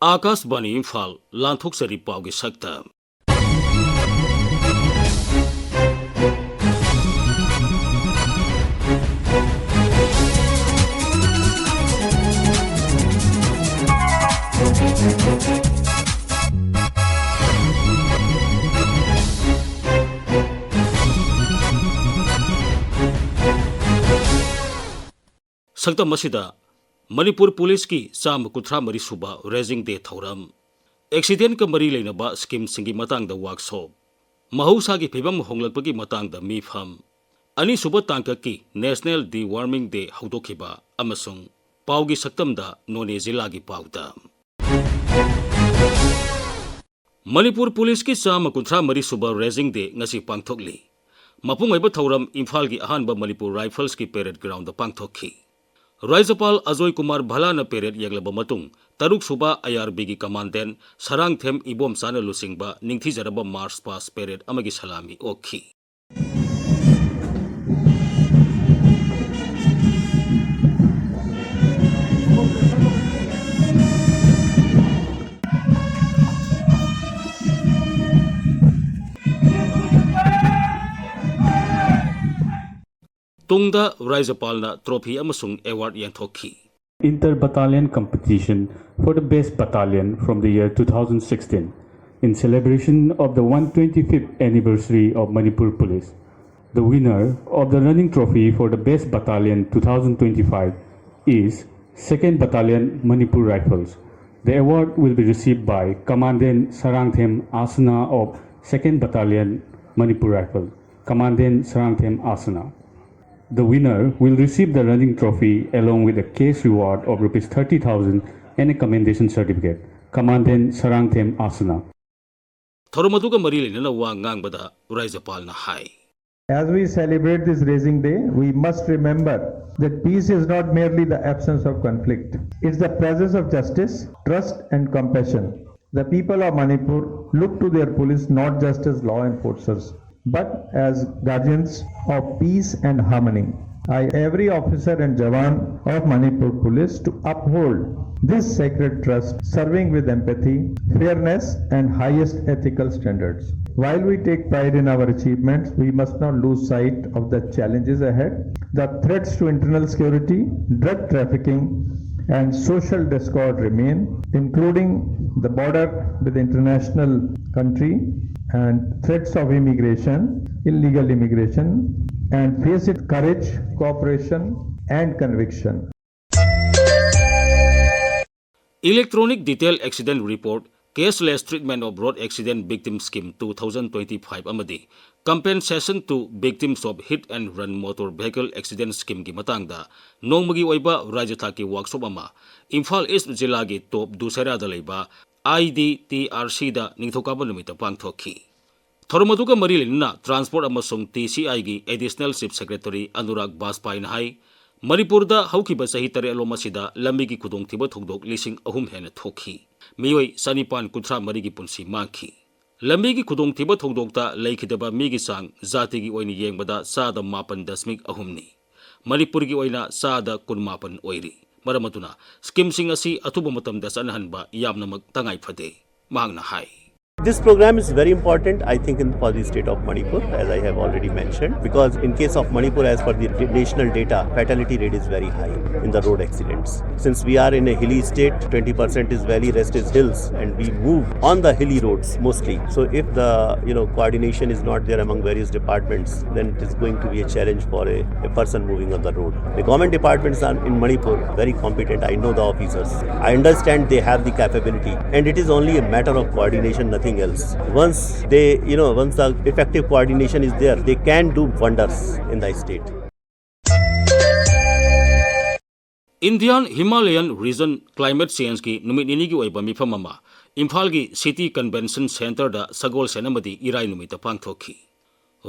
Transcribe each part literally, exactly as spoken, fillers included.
ꯑꯥꯀꯥꯁꯕꯥꯅꯤ ꯏꯝꯐꯥꯜ, ꯂꯥꯟꯊꯣꯛꯆꯔꯤ ꯄꯥꯎꯒꯤ ꯁꯛꯇꯝ꯫ ꯁꯛꯇꯝ ꯑꯁꯤꯗ ꯃꯅꯤꯄꯨꯔ ꯄꯨꯂꯤꯁꯀꯤ ꯆꯥꯝꯃ ꯀꯨꯟꯊ꯭ꯔꯥ ꯃꯔꯤ ꯁꯨꯕ Raising Day ꯊꯧꯔꯝ, ꯑꯦꯛꯁꯤꯗꯦꯟꯀ ꯃꯔꯤ ꯂꯩꯅꯕ ꯁ꯭ꯀꯤꯝꯁꯤꯡꯒꯤ ꯃꯇꯥꯡꯗ ꯋꯥꯛꯁꯣꯞ, ꯃꯍꯧꯁꯥꯒꯤ ꯐꯤꯕꯝ ꯍꯣꯡꯂꯛꯄꯒꯤ ꯃꯇꯥꯡꯗ ꯃꯤꯐꯝ, ꯑꯅꯤꯁꯨꯕ ꯇꯥꯡꯀꯛꯀꯤ National Deworming Day ꯍꯧꯗꯣꯛꯈꯤꯕ ꯑꯃꯁꯨꯡ ꯄꯥꯎꯒꯤ ꯁꯛꯇꯝꯗ ꯅꯣꯅꯦ ꯖꯤꯂꯥꯒꯤ ꯄꯥꯎꯗ꯫ ꯃꯅꯤꯄꯨꯔ ꯄꯨꯂꯤꯁꯀꯤ ꯆꯥꯝꯃ ꯀꯨꯟꯊ꯭ꯔꯥ ꯃꯔꯤ ꯁꯨꯕ Raising Day ꯉꯁꯤ ꯄꯥꯡꯊꯣꯛꯂꯤ꯫ ꯃꯄꯨꯡ ꯑꯣꯏꯕ ꯊꯧꯔꯝ ꯏꯝꯐꯥꯜꯒꯤ ꯑꯍꯥꯟꯕ ꯃꯅꯤꯄꯨꯔ ꯔꯥꯏꯐꯜꯁꯀꯤ ꯄꯦꯔꯦꯗ ꯒ꯭ꯔꯥꯎꯟꯗ ꯄꯥꯡꯊꯣꯛꯈꯤ꯫ ꯔꯥꯖ꯭ꯌꯄꯥꯜ ꯑꯖꯣꯏ ꯀꯨꯃꯥꯔ ꯚꯜꯂꯥꯅ ꯄꯦꯔꯦꯗ ꯌꯦꯡꯂꯕ ꯃꯇꯨꯡ, ꯇꯔꯨꯛ ꯁꯨꯕ ꯑꯥꯏ ꯑꯥꯔ ꯕꯤꯒꯤ ꯀꯃꯥꯟꯗꯦꯟ ꯁꯔꯥꯡꯊꯦꯝ ꯏꯕꯣꯝꯆꯥꯅ ꯂꯨꯆꯤꯡꯕ ꯅꯤꯡꯊꯤꯖꯔꯕ ꯃꯥꯔꯆ ꯄꯥꯁ ꯄꯦꯔꯦꯗ ꯑꯃꯒꯤ ꯁꯂꯥꯃꯤ ꯑꯣꯛꯈꯤ꯫ ꯇꯨꯡꯗ ꯔꯥꯖ꯭ꯌꯄꯥꯜꯅ ꯇ꯭ꯔꯣꯐꯤ ꯑꯃꯁꯨꯡ award ꯌꯦꯟꯊꯣꯛꯈꯤ꯫ Inter-battalion competition for the best battalion from the year two thousand sixteen, in celebration of the one twenty-fifth anniversary of Manipur Police. The winner of the running trophy for the best battalion two thousand twenty-five is Second Battalion Manipur Rifles. The award will be received by Commandant Sarangthem Asana of Second Battalion Manipur Rifles. Commandant Sarangthem Asana. The winner will receive the running trophy along with a cash reward of rupees thirty thousand and a commendation certificate. Commandant Sarangthem Asana. ꯊꯧꯔꯝ ꯑꯗꯨꯒ ꯃꯔꯤ ꯂꯩꯅꯅ ꯋꯥ ꯉꯥꯡꯕꯗ ꯔꯥꯖ꯭ꯌꯄꯥꯜꯅ ꯍꯥꯏ꯫ As we celebrate this Raising Day, we must remember that peace is not merely the absence of conflict. It's the presence of justice, trust and compassion. The people of Manipur look to their police not just as law enforcers, but as guardians of peace and harmony. I every officer and jawan of Manipur Police to uphold this sacred trust, serving with empathy, fairness, and highest ethical standards. While we take pride in our achievements, we must not lose sight of the challenges ahead. The threats to internal security, drug trafficking, and social discord remain, including the border with international country and threats of immigration, illegal immigration, and face it courage, cooperation, and conviction. Electronic Detail Accident Report, Cashless Treatment of Road Accident Victim Scheme two thousand twenty-five ꯑꯃꯗꯤ Compensation to Victims of Hit and Run Motor Vehicle Accident Schemeꯒꯤ ꯃꯇꯥꯡꯗ ꯅꯣꯡꯃꯒꯤ ꯑꯣꯏꯕ ꯔꯥꯖ꯭ꯌ ꯊꯥꯛꯀꯤ workshop ꯑꯃ Imphal east ꯖꯤꯂꯥꯒꯤ ꯇꯣꯞ ꯗꯨꯁꯦꯔꯥꯗ ꯂꯩꯕ IDTRCꯗ ꯅꯤꯡꯊꯧꯀꯥꯕ ꯅꯨꯃꯤꯠꯇ ꯄꯥꯡꯊꯣꯛꯈꯤ꯫ ꯊꯧꯔꯝ ꯑꯗꯨꯒ ꯃꯔꯤ ꯂꯩꯅꯅ Transport ꯑꯃꯁꯨꯡ TCIꯒꯤ Additional Chief Secretary ꯑꯅꯨꯔꯥꯒ ꯕꯥꯖꯄꯥꯏꯅ ꯍꯥꯏ, ꯃꯅꯤꯄꯨꯔꯗ ꯍꯧꯈꯤꯕ ꯆꯍꯤ ꯇꯔꯦꯠꯂꯣꯝ ꯑꯁꯤꯗ ꯂꯝꯕꯤꯒꯤ ꯈꯨꯗꯣꯡꯊꯤꯕ ꯊꯧꯗꯣꯛ ꯂꯤꯁꯤꯡ ꯑꯍꯨꯝ ꯍꯦꯟꯅ ꯊꯣꯛꯈꯤ꯫ ꯃꯤꯑꯣꯏ ꯆꯅꯤꯄꯥꯟ ꯀꯨꯟꯊ꯭ꯔꯥ ꯃꯔꯤꯒꯤ ꯄꯨꯟꯁꯤ ꯃꯥꯡꯈꯤ꯫ ꯂꯝꯕꯤꯒꯤ ꯈꯨꯗꯣꯡꯊꯤꯕ ꯊꯧꯗꯣꯛꯇ ꯂꯩꯈꯤꯗꯕ ꯃꯤꯒꯤ ꯆꯥꯡ ꯖꯥꯇꯤꯒꯤ ꯑꯣꯏꯅ ꯌꯦꯡꯕꯗ ꯆꯥꯗ ꯃꯥꯄꯟ ꯗꯁꯃꯤꯛ ꯑꯍꯨꯝꯅꯤ꯫ ꯃꯅꯤꯄꯨꯔꯒꯤ ꯑꯣꯏꯅ ꯆꯥꯗ ꯀꯨꯟꯃꯥꯄꯟ ꯑꯣꯏꯔꯤ꯫ ꯃꯔꯝ ꯑꯗꯨꯅ schemeꯁꯤꯡ ꯑꯁꯤ ꯑꯊꯨꯕ ꯃꯇꯝꯗ ꯆꯠꯅꯍꯟꯕ ꯌꯥꯝꯅꯃꯛ ꯇꯉꯥꯏ ꯐꯗꯦ, ꯃꯍꯥꯛꯅ ꯍꯥꯏ꯫ This program is very important, I think, in, for the state of Manipur, as I have already mentioned, because in case of Manipur, as per the national data, fatality rate is very high in the road accidents. Since we are in a hilly state, twenty percent is valley, rest is hills, and we move on the hilly roads mostly. So if the, you know, coordination is not there among various departments, then it is going to be a challenge for a, a person moving on the road. The government departments are in Manipur very competent. I know the officers. I understand they have the capability, and it is only a matter of coordination, nothing else. Once they, you know, once the effective coordination is there, they can do wonders in the state. Indian Himalayan Region Climate Changeꯒꯤ ꯅꯨꯃꯤꯠ ꯅꯤꯅꯤꯒꯤ ꯑꯣꯏꯕ ꯃꯤꯐꯝ ꯑꯃ ꯏꯝꯐꯥꯜꯒꯤ City Convention Centreꯗ ꯁꯒꯣꯜꯁꯦꯟ ꯑꯃꯗꯤ ꯏꯔꯥꯏ ꯅꯨꯃꯤꯠꯇ ꯄꯥꯡꯊꯣꯛꯈꯤ꯫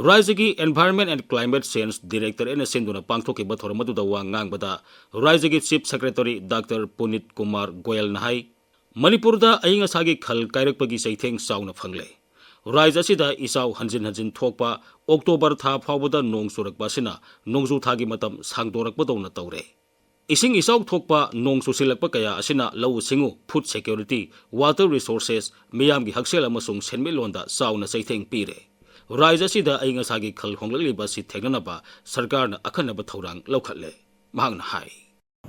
ꯔꯥꯖ꯭ꯌꯒꯤ Environment and Climate Change Directorateꯅ ꯁꯤꯟꯗꯨꯅ ꯄꯥꯡꯊꯣꯛꯈꯤꯕ ꯊꯧꯔꯝ ꯑꯗꯨꯗ ꯋꯥ ꯉꯥꯡꯕꯗ ꯔꯥꯖ꯭ꯌꯒꯤ Chief Secretary Doctor Punit Kumar Goelꯅ ꯍꯥꯏ, ꯃꯅꯤꯄꯨꯔꯗ ꯑꯏꯪ ꯑꯁꯥꯒꯤ ꯈꯜ ꯀꯥꯏꯔꯛꯄꯒꯤ ꯆꯩꯊꯦꯡ ꯆꯥꯎꯅ ꯐꯪꯂꯦ꯫ ꯔꯥꯏꯖ ꯑꯁꯤꯗ ꯏꯆꯥꯎ ꯍꯟꯖꯤꯟ ꯍꯟꯖꯤꯟ ꯊꯣꯛꯄ, ꯑꯣꯛꯇꯣꯕꯔ ꯊꯥ ꯐꯥꯎꯕꯗ ꯅꯣꯡ ꯆꯨꯔꯛꯄ ꯑꯁꯤꯅ ꯅꯣꯡꯖꯨ ꯊꯥꯒꯤ ꯃꯇꯝ ꯁꯥꯡꯗꯣꯔꯛꯄꯗꯧꯅ ꯇꯧꯔꯦ꯫ ꯏꯁꯤꯡ ꯏꯆꯥꯎ ꯊꯣꯛꯄ, ꯅꯣꯡ ꯆꯨꯁꯤꯜꯂꯛꯄ ꯀꯌꯥ ꯑꯁꯤꯅ ꯂꯧꯎ ꯁꯤꯡꯎ, food security, water resources, ꯃꯤꯌꯥꯝꯒꯤ ꯍꯛꯁꯦꯜ ꯑꯃꯁꯨꯡ ꯁꯦꯟꯃꯤꯠꯂꯣꯟꯗ ꯆꯥꯎꯅ ꯆꯩꯊꯦꯡ ꯄꯤꯔꯦ꯫ ꯔꯥꯏꯖ ꯑꯁꯤꯗ ꯑꯏꯪ ꯑꯁꯥꯒꯤ ꯈꯜ ꯍꯣꯡꯂꯛꯂꯤꯕ ꯑꯁꯤ ꯊꯦꯡꯅꯅꯕ ꯁꯔꯀꯥꯔꯅ ꯑꯈꯟꯅꯕ ꯊꯧꯔꯥꯡ ꯂꯧꯈꯠꯂꯦ, ꯃꯍꯥꯛꯅ ꯍꯥꯏ꯫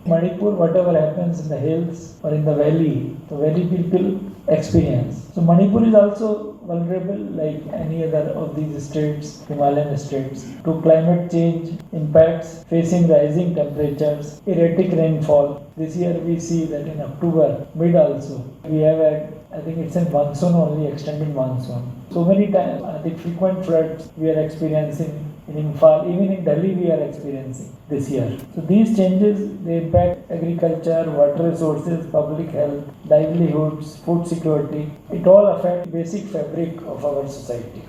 Manipur, whatever happens in the hills or in the valley, the valley people experience. So Manipur is also vulnerable like any other of these states, Himalayan states, to climate change impacts, facing rising temperatures, erratic rainfall. This year we see that in October, mid also, we have had, I think it's in monsoon only, extended monsoon. So many times, I think frequent floods we are experiencing in Imphal, even in Delhi we are experiencing this year. So these changes, they impact agriculture, water resources, public health, livelihoods, food security. It all affects basic fabric of our society.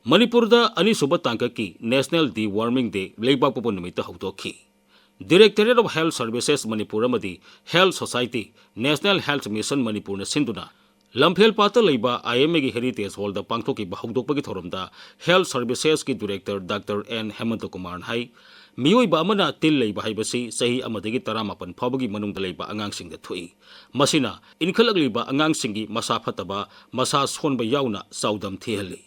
ꯃꯅꯤꯄꯨꯔꯗ ꯑꯅꯤꯁꯨꯕ ꯇꯥꯡꯀꯛꯀꯤ National Deworming Day ꯂꯩꯕꯥꯛꯄꯣꯛꯄ ꯅꯨꯃꯤꯠꯇ ꯍꯧꯗꯣꯛꯈꯤ꯫ Directorate of Health Services Manipur ꯑꯃꯗꯤ Health Society, National Health Mission ꯃꯅꯤꯄꯨꯔꯅ ꯁꯤꯟꯗꯨꯅ ꯂꯝꯐꯦꯜ ꯄꯥꯠꯇ ꯂꯩꯕ IMAꯒꯤ Heritage Hallꯗ ꯄꯥꯡꯊꯣꯛꯈꯤꯕ ꯍꯧꯗꯣꯛꯄꯒꯤ ꯊꯧꯔꯝꯗ Health Servicesꯀꯤ Director Doctor N ꯍꯦꯃꯟꯇ ꯀꯨꯃꯥꯔꯅ ꯍꯥꯏ, ꯃꯤꯑꯣꯏꯕ ꯑꯃꯅ ꯇꯤꯜ ꯂꯩꯕ ꯍꯥꯏꯕꯁꯤ ꯆꯍꯤ ꯑꯃꯗꯒꯤ ꯇꯔꯥꯃꯥꯄꯟ ꯐꯥꯎꯕꯒꯤ ꯃꯅꯨꯡꯗ ꯂꯩꯕ ꯑꯉꯥꯡꯁꯤꯡꯗ ꯊꯣꯛꯏ꯫ ꯃꯁꯤꯅ ꯏꯟꯈꯠꯂꯛꯂꯤꯕ ꯑꯉꯥꯡꯁꯤꯡꯒꯤ ꯃꯁꯥ ꯐꯠꯇꯕ, ꯃꯁꯥ ꯁꯣꯟꯕ ꯌꯥꯎꯅ ꯆꯥꯎꯗꯝ ꯊꯤꯍꯜꯂꯤ꯫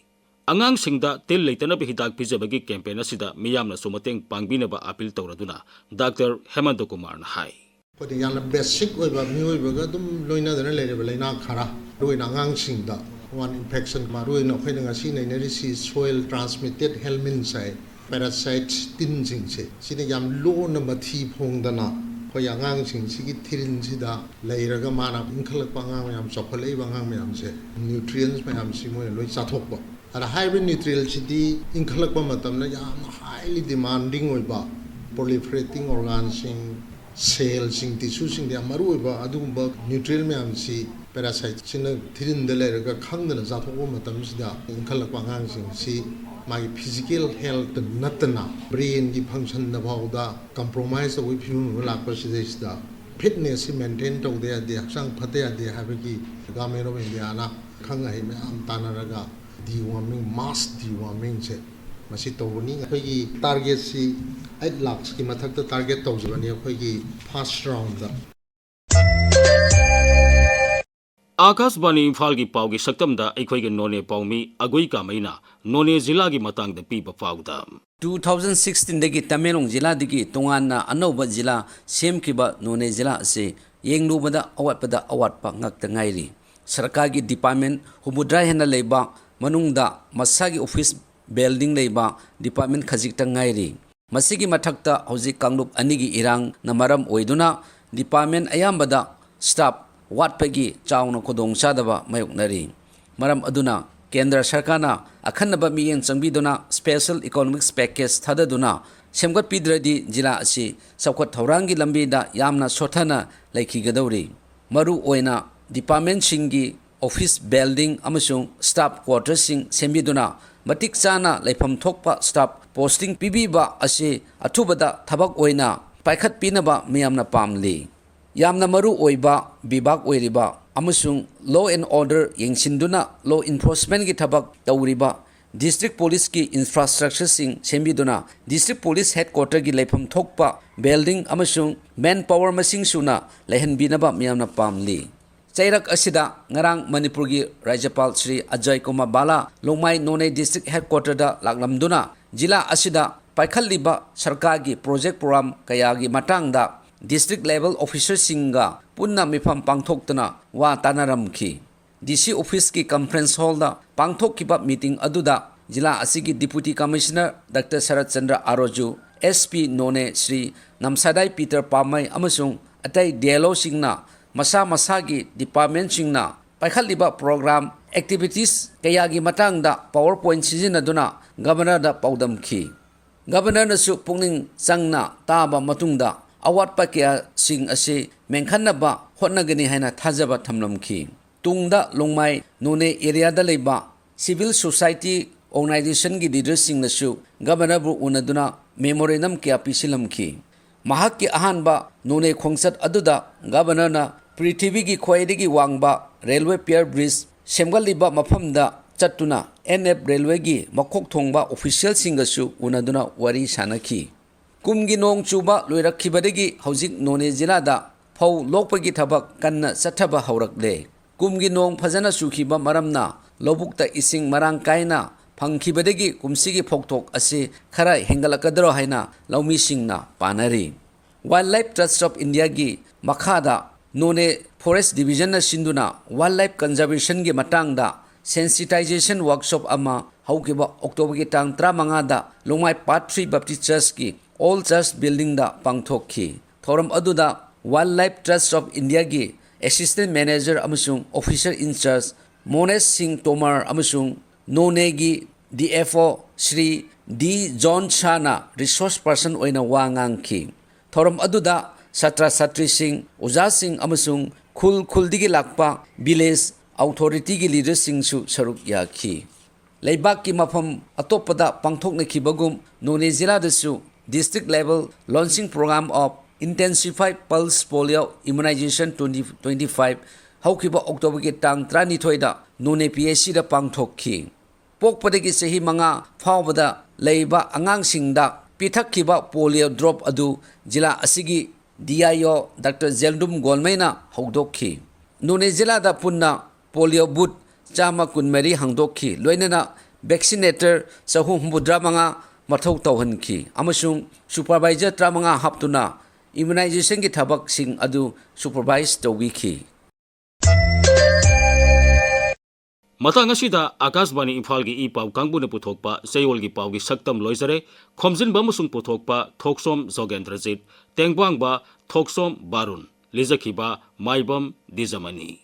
ꯑꯉꯥꯡꯁꯤꯡꯗ ꯇꯤꯜ ꯂꯩꯇꯅꯕ ꯍꯤꯗꯥꯛ ꯄꯤꯖꯕꯒꯤ campaign ꯑꯁꯤꯗ ꯃꯤꯌꯥꯝꯅꯁꯨ ꯃꯇꯦꯡ ꯄꯥꯡꯕꯤꯅꯕ appeal ꯇꯧꯔꯗꯨꯅ Doctor ꯍꯦꯃꯟꯇ ꯀꯨꯃꯥꯔꯅ ꯍꯥꯏ꯫ ꯑꯩꯈꯣꯏꯗ ꯌꯥꯝꯅ basic ꯑꯣꯏꯕ, ꯃꯤꯑꯣꯏꯕꯒ ꯑꯗꯨꯝ ꯂꯣꯏꯅꯗꯅ ꯂꯩꯔꯤꯕ ꯂꯩꯅꯥ ꯈꯔ, ꯃꯔꯨꯑꯣꯏꯅ ꯑꯉꯥꯡꯁꯤꯡꯗ꯫ One infection, ꯃꯔꯨꯑꯣꯏꯅ ꯑꯩꯈꯣꯏꯅ ꯉꯁꯤ ꯅꯩꯅꯔꯤꯁꯤ soil transmitted helminths ꯍꯥꯏ꯫ Parasites, ꯇꯤꯟꯁꯤꯡꯁꯦ ꯁꯤꯅ ꯌꯥꯝ ꯂꯨꯅ ꯃꯊꯤ ꯐꯣꯡꯗꯅ ꯑꯩꯈꯣꯏ ꯑꯉꯥꯡꯁꯤꯡꯁꯤꯒꯤ ꯊꯤꯔꯤꯟꯁꯤꯗ ꯂꯩꯔꯒ ꯃꯥꯅ ꯏꯟꯈꯠꯂꯛꯄ ꯑꯉꯥꯡ ꯃꯌꯥꯝ, ꯆꯥꯎꯈꯠꯂꯛꯏꯕ ꯑꯉꯥꯡ ꯃꯌꯥꯝꯁꯦ nutrients ꯃꯌꯥꯝꯁꯤ ꯃꯣꯏꯅ ꯂꯣꯏ ꯆꯥꯊꯣꯛꯄ꯫ ꯑꯗ ꯍꯥꯏꯔꯤꯕ nutrientꯁꯤꯗꯤ ꯏꯟꯈꯠꯂꯛꯄ ꯃꯇꯝꯗ ꯌꯥꯝꯅ highly demanding ꯑꯣꯏꯕ proliferating organꯁꯤꯡ, cellꯁꯤꯡ, tissueꯁꯤꯡꯗ ꯌꯥꯝ ꯃꯔꯨ ꯑꯣꯏꯕ ꯑꯗꯨꯒꯨꯝꯕ nutrient ꯃꯌꯥꯝꯁꯤ parasiteꯁꯤꯅ ꯊꯤꯔꯤꯟꯗ ꯂꯩꯔꯒ ꯈꯪꯗꯅ ꯆꯥꯊꯣꯛꯄ ꯃꯇꯝꯁꯤꯗ ꯏꯟꯈꯠꯂꯛꯄ ꯑꯉꯥꯡꯁꯤꯡꯁꯤ ꯃꯥꯒꯤ physical health ꯅꯠꯇꯅ brainꯒꯤ functionꯗ ꯐꯥꯎꯗ compromise ꯇꯧꯕꯒꯤ ꯐꯤꯕꯝ ꯑꯃ ꯂꯥꯛꯄ ꯁꯤꯗꯩꯁꯤꯗ ꯐꯤꯠꯅꯦꯁꯁꯤ ꯃꯦꯟꯇꯦꯟ ꯇꯧꯗ ꯌꯥꯗꯦ, ꯍꯛꯆꯥꯡ ꯐꯠꯇ ꯌꯥꯗꯦ ꯍꯥꯏꯕꯒꯤ Government of Indiaꯅ ꯑꯈꯪ ꯑꯍꯩ ꯃꯌꯥꯝ ꯇꯥꯟꯅꯔꯒ deworming, mass dewormingꯁꯦ ꯃꯁꯤ ꯇꯧꯕꯅꯤ꯫ ꯑꯩꯈꯣꯏꯒꯤ targetꯁꯤ eight lakhꯀꯤ ꯃꯊꯛꯇ target ꯇꯧꯖꯕꯅꯤ ꯑꯩꯈꯣꯏꯒꯤ first roundꯗ꯫ ꯑꯥꯀꯥꯁꯕꯥꯅꯤ ꯏꯝꯐꯥꯜꯒꯤ ꯄꯥꯎꯒꯤ ꯁꯛꯇꯝꯗ ꯑꯩꯈꯣꯏꯒꯤ ꯅꯣꯅꯦ ꯄꯥꯎꯃꯤ ꯑꯒꯨꯏ ꯀꯥꯃꯩꯅ ꯅꯣꯅꯦ ꯖꯤꯂꯥꯒꯤ ꯃꯇꯥꯡꯗ ꯄꯤꯕ ꯄꯥꯎꯗ꯫ Two thousand sixteenꯗꯒꯤ ꯇꯃꯦꯡꯂꯣꯡ ꯖꯤꯂꯥꯗꯒꯤ ꯇꯣꯉꯥꯟꯅ ꯑꯅꯧꯕ ꯖꯤꯂꯥ ꯁꯦꯝꯈꯤꯕ ꯅꯣꯅꯦ ꯖꯤꯂꯥ ꯑꯁꯤ ꯌꯦꯡꯂꯨꯕꯗ ꯑꯋꯥꯠꯄꯗ ꯑꯋꯥꯠꯄ ꯉꯥꯛꯇ ꯉꯥꯏꯔꯤ꯫ ꯁꯔꯀꯥꯔꯒꯤ department ꯍꯨꯝꯐꯨꯇꯔꯥ ꯍꯦꯟꯅ ꯂꯩꯕ ꯃꯅꯨꯡꯗ ꯃꯁꯥꯒꯤ office building ꯂꯩꯕ department ꯈꯖꯤꯛꯇ ꯉꯥꯏꯔꯤ꯫ ꯃꯁꯤꯒꯤ ꯃꯊꯛꯇ ꯍꯧꯖꯤꯛ ꯀꯥꯡꯂꯨꯞ ꯑꯅꯤꯒꯤ ꯏꯔꯥꯡꯅ ꯃꯔꯝ ꯑꯣꯏꯗꯨꯅ department ꯑꯌꯥꯝꯕꯗ staff ꯋꯥꯠꯄꯒꯤ ꯆꯥꯎꯅ ꯈꯨꯗꯣꯡꯆꯥꯗꯕ ꯃꯥꯌꯣꯛꯅꯔꯤ꯫ ꯃꯔꯝ ꯑꯗꯨꯅ ꯀꯦꯟꯗ꯭ꯔ ꯁꯔꯀꯥꯔꯅ ꯑꯈꯟꯅꯕ ꯃꯤꯠꯌꯦꯡ ꯆꯪꯕꯤꯗꯨꯅ special economic package ꯊꯥꯗꯗꯨꯅ ꯁꯦꯝꯒꯠꯄꯤꯗ꯭ꯔꯗꯤ ꯖꯤꯂꯥ ꯑꯁꯤ ꯆꯥꯎꯈꯠ ꯊꯧꯔꯥꯡꯒꯤ ꯂꯝꯕꯤꯗ ꯌꯥꯝꯅ ꯁꯣꯠꯊꯅ ꯂꯩꯈꯤꯒꯗꯧꯔꯤ꯫ ꯃꯔꯨ ꯑꯣꯏꯅ departmentꯁꯤꯡꯒꯤ office building ꯑꯃꯁꯨꯡ staff quarterꯁꯤꯡ ꯁꯦꯝꯕꯤꯗꯨꯅ ꯃꯇꯤꯛ ꯆꯥꯅ ꯂꯩꯐꯝ ꯊꯣꯛꯄ staff posting ꯄꯤꯕꯤꯕ ꯑꯁꯤ ꯑꯊꯨꯕꯗ ꯊꯕꯛ ꯑꯣꯏꯅ ꯄꯥꯏꯈꯠꯄꯤꯅꯕ ꯃꯤꯌꯥꯝꯅ ꯄꯥꯝꯂꯤ꯫ ꯌꯥꯝꯅ ꯃꯔꯨ ꯑꯣꯏꯕ ꯕꯤꯚꯥꯒ ꯑꯣꯏꯔꯤꯕ ꯑꯃꯁꯨꯡ law and order ꯌꯦꯡꯁꯤꯟꯗꯨꯅ law enforcementꯀꯤ ꯊꯕꯛ ꯇꯧꯔꯤꯕ district policeꯀꯤ infrastructureꯁꯤꯡ ꯁꯦꯝꯕꯤꯗꯨꯅ district police headquarterꯒꯤ ꯂꯩꯐꯝ ꯊꯣꯛꯄ building ꯑꯃꯁꯨꯡ manpower ꯃꯁꯤꯡ ꯁꯨꯅ ꯂꯩꯍꯟꯕꯤꯅꯕ ꯃꯤꯌꯥꯝꯅ ꯄꯥꯝꯂꯤ꯫ ꯆꯩꯔꯛ ꯑꯁꯤꯗ ꯉꯔꯥꯡ ꯃꯅꯤꯄꯨꯔꯒꯤ ꯔꯥꯖ꯭ꯌꯄꯥꯜ ꯁ꯭ꯔꯤ ꯑꯖꯌ ꯀꯨꯃꯥꯔ ꯚꯥꯂꯥ ꯂꯣꯡꯃꯥꯏ ꯅꯣꯅꯦ district headquarterꯗ ꯂꯥꯛꯂꯝꯗꯨꯅ ꯖꯤꯂꯥ ꯑꯁꯤꯗ ꯄꯥꯏꯈꯠꯂꯤꯕ ꯁꯔꯀꯥꯔꯒꯤ project program ꯀꯌꯥꯒꯤ ꯃꯇꯥꯡꯗ district level officerꯁꯤꯡꯒ ꯄꯨꯟꯅ ꯃꯤꯐꯝ ꯄꯥꯡꯊꯣꯛꯇꯨꯅ ꯋꯥ ꯇꯥꯅꯔꯝꯈꯤ꯫ DC officeꯀꯤ conference hallꯗ ꯄꯥꯡꯊꯣꯛꯈꯤꯕ meeting ꯑꯗꯨꯗ ꯖꯤꯂꯥ ꯑꯁꯤꯒꯤ Deputy Commissioner Doctor ꯁꯔꯠ ꯆꯟꯗ꯭ꯔ ꯑꯥꯔꯣꯖꯨ, SP ꯅꯣꯅꯦ ꯁ꯭ꯔꯤ ꯅꯝꯁꯥꯗꯥꯏ ꯄꯤꯇꯔ ꯄꯥꯃꯩ ꯑꯃꯁꯨꯡ ꯑꯇꯩ DLOꯁꯤꯡꯅ ꯃꯁꯥ ꯃꯁꯥꯒꯤ departmentꯁꯤꯡꯅ ꯄꯥꯏꯈꯠꯂꯤꯕ program activities ꯀꯌꯥꯒꯤ ꯃꯇꯥꯡꯗ PowerPoint ꯁꯤꯖꯤꯟꯅꯗꯨꯅ Governorꯗ ꯄꯥꯎꯗꯝꯈꯤ꯫ Governorꯅꯁꯨ ꯄꯨꯛꯅꯤꯡ ꯆꯪꯅ ꯇꯥꯕ ꯃꯇꯨꯡꯗ ꯑꯋꯥꯠꯄ ꯀꯌꯥꯁꯤꯡ ꯑꯁꯤ ꯃꯦꯟꯈꯠꯅꯕ ꯍꯣꯠꯅꯒꯅꯤ ꯍꯥꯏꯅ ꯊꯥꯖꯕ ꯊꯝꯂꯝꯈꯤ꯫ ꯇꯨꯡꯗ ꯂꯣꯡꯃꯥꯏ ꯅꯣꯅꯦ areaꯗ ꯂꯩꯕ civil society organizationꯒꯤ leaderꯁꯤꯡꯅꯁꯨ Governorꯕꯨ ꯎꯅꯗꯨꯅ memorandum ꯀꯌꯥ ꯄꯤꯁꯤꯜꯂꯝꯈꯤ꯫ ꯃꯍꯥꯛꯀꯤ ꯑꯍꯥꯟꯕ ꯅꯣꯅꯦ ꯈꯣꯡꯆꯠ ꯑꯗꯨꯗ Governor ꯅ ꯄ꯭ꯔꯤꯊꯤꯕꯤꯒꯤ ꯈ꯭ꯋꯥꯏꯗꯒꯤ ꯋꯥꯡꯕ railway pier bridge ꯁꯦꯝꯒꯠꯂꯤꯕ ꯃꯐꯝꯗ ꯆꯠꯇꯨꯅ N F railway ꯒꯤ ꯃꯀꯣꯛ ꯊꯣꯡꯕ official ꯁꯤꯡꯒꯁꯨ ꯎꯅꯗꯨꯅ ꯋꯥꯔꯤ ꯁꯥꯅꯈꯤ꯫ ꯀꯨꯝꯒꯤ ꯅꯣꯡ ꯆꯨꯕ ꯂꯣꯏꯔꯛꯈꯤꯕꯗꯒꯤ ꯍꯧꯖꯤꯛ ꯅꯣꯅꯦ ꯖꯤꯂꯥꯗ ꯐꯧ ꯂꯣꯛꯄꯒꯤ ꯊꯕꯛ ꯀꯟꯅ ꯆꯠꯊꯕ ꯍꯧꯔꯛꯂꯦ꯫ ꯀꯨꯝꯒꯤ ꯅꯣꯡ ꯐꯖꯅ ꯆꯨꯈꯤꯕ ꯃꯔꯝꯅ ꯂꯧꯕꯨꯛꯇ ꯏꯁꯤꯡ ꯃꯔꯥꯡ ꯀꯥꯏꯅ ꯐꯪꯈꯤꯕꯗꯒꯤ ꯀꯨꯝꯁꯤꯒꯤ ꯐꯧꯊꯣꯛ ꯑꯁꯤ ꯈꯔ ꯍꯦꯟꯒꯠꯂꯛꯀꯗ꯭ꯔꯣ ꯍꯥꯏꯅ ꯂꯧꯃꯤꯁꯤꯡꯅ ꯄꯥꯅꯔꯤ꯫ Wildlife Trust of India ꯒꯤ ꯃꯈꯥꯗ ꯅꯣꯅꯦ Forest Division ꯅ ꯁꯤꯟꯗꯨꯅ wildlife conservation ꯒꯤ ꯃꯇꯥꯡꯗ sensitization workshop ꯑꯃ ꯍꯧꯈꯤꯕ October ꯒꯤ ꯇꯥꯡ ꯇꯔꯥꯃꯉꯥꯗ ꯂꯣꯡꯃꯥꯏ Part three Baptist Church ꯀꯤ Old Church Building ꯗ ꯄꯥꯡꯊꯣꯛꯈꯤ꯫ ꯊꯧꯔꯝ ꯑꯗꯨꯗ Wildlife Trust of India ꯒꯤ Assistant Manager ꯑꯃꯁꯨꯡ Officer in Charge ꯃꯣꯅꯦꯁ ꯁꯤꯡ ꯇꯣꯃꯔ ꯑꯃꯁꯨꯡ ꯅꯣꯅꯦꯒꯤ D F O ꯁ꯭ꯔꯤ ꯗꯤ ꯖꯣꯟ ꯁꯥꯅ resource person ꯑꯣꯏꯅ ꯋꯥ ꯉꯥꯡꯈꯤ꯫ ꯊꯧꯔꯝ ꯑꯗꯨꯗ ꯁꯥꯇ꯭ꯔ ꯁꯥꯇ꯭ꯔꯤꯁꯤꯡ, ꯑꯣꯖꯥꯁꯤꯡ ꯑꯃꯁꯨꯡ ꯈꯨꯜ ꯈꯨꯜꯗꯒꯤ ꯂꯥꯛꯄ village authority ꯒꯤ leader ꯁꯤꯡꯁꯨ ꯁꯔꯨꯛ ꯌꯥꯈꯤ꯫ ꯂꯩꯕꯥꯛꯀꯤ ꯃꯐꯝ ꯑꯇꯣꯞꯄꯗ ꯄꯥꯡꯊꯣꯛꯅꯈꯤꯕꯒꯨꯝ ꯅꯣꯅꯦ ꯖꯤꯂꯥꯗꯁꯨ District Level Launching Program of Intensified Pulse Polio Immunization twenty twenty-five ꯍꯧꯈꯤꯕ October ꯒꯤ ꯇꯥꯡ ꯇꯔꯥꯅꯤꯊꯣꯏꯗ ꯅꯣꯅꯦ P H C ꯗ ꯄꯥꯡꯊꯣꯛꯈꯤ꯫ ꯄꯣꯛꯄꯗꯒꯤ ꯆꯍꯤ ꯃꯉꯥ ꯐꯥꯎꯕꯗ ꯂꯩꯕ ꯑꯉꯥꯡꯁꯤꯡꯗ ꯄꯤꯊꯛꯈꯤꯕ polio drop ꯑꯗꯨ ꯖꯤꯂꯥ ꯑꯁꯤꯒꯤ D I O Doctor ꯖꯦꯜꯗꯨꯝ ꯒꯣꯜꯃꯩꯅ ꯍꯧꯗꯣꯛꯈꯤ꯫ ꯅꯣꯅꯦ ꯖꯤꯂꯥꯗ ꯄꯨꯟꯅ polio booth ꯆꯥꯝꯃ ꯀꯨꯟꯃꯔꯤ ꯍꯥꯡꯗꯣꯛꯈꯤ, ꯂꯣꯏꯅꯅ vaccinator ꯆꯍꯨꯝ ꯍꯨꯝꯐꯨꯇꯔꯥ ꯃꯉꯥ ꯃꯊꯧ ꯇꯧꯍꯟꯈꯤ ꯑꯃꯁꯨꯡ supervisor ꯇꯔꯥꯃꯉꯥ ꯍꯥꯞꯇꯨꯅ immunization ꯒꯤ ꯊꯕꯛꯁꯤꯡ ꯑꯗꯨ supervise ꯇꯧꯕꯤꯈꯤ꯫ ꯃꯇꯥꯡ ꯑꯁꯤꯗ ꯑꯀꯥꯁꯕꯥꯅꯤ ꯏꯝꯐꯥꯜꯒꯤ ꯏ ꯄꯥꯎ ꯀꯥꯡꯕꯨꯅ ꯄꯨꯊꯣꯛꯄ ꯆꯌꯣꯜꯒꯤ ꯄꯥꯎꯒꯤ ꯁꯛꯇꯝ ꯂꯣꯏꯖꯔꯦ꯫ ꯈꯣꯝꯖꯤꯟꯕ ꯑꯃꯁꯨꯡ ꯄꯨꯊꯣꯛꯄ ꯊꯣꯛꯁꯣꯝ ꯖꯣꯒꯦꯟꯗ꯭ꯔꯖꯤꯠ, ꯇꯦꯡꯕꯥꯡꯕ ꯊꯣꯛꯁꯣꯝ ꯕꯥꯔꯨꯟ, ꯂꯤꯖꯈꯤꯕ ꯃꯥꯏꯕꯝ ꯗꯤꯖꯃꯅꯤ꯫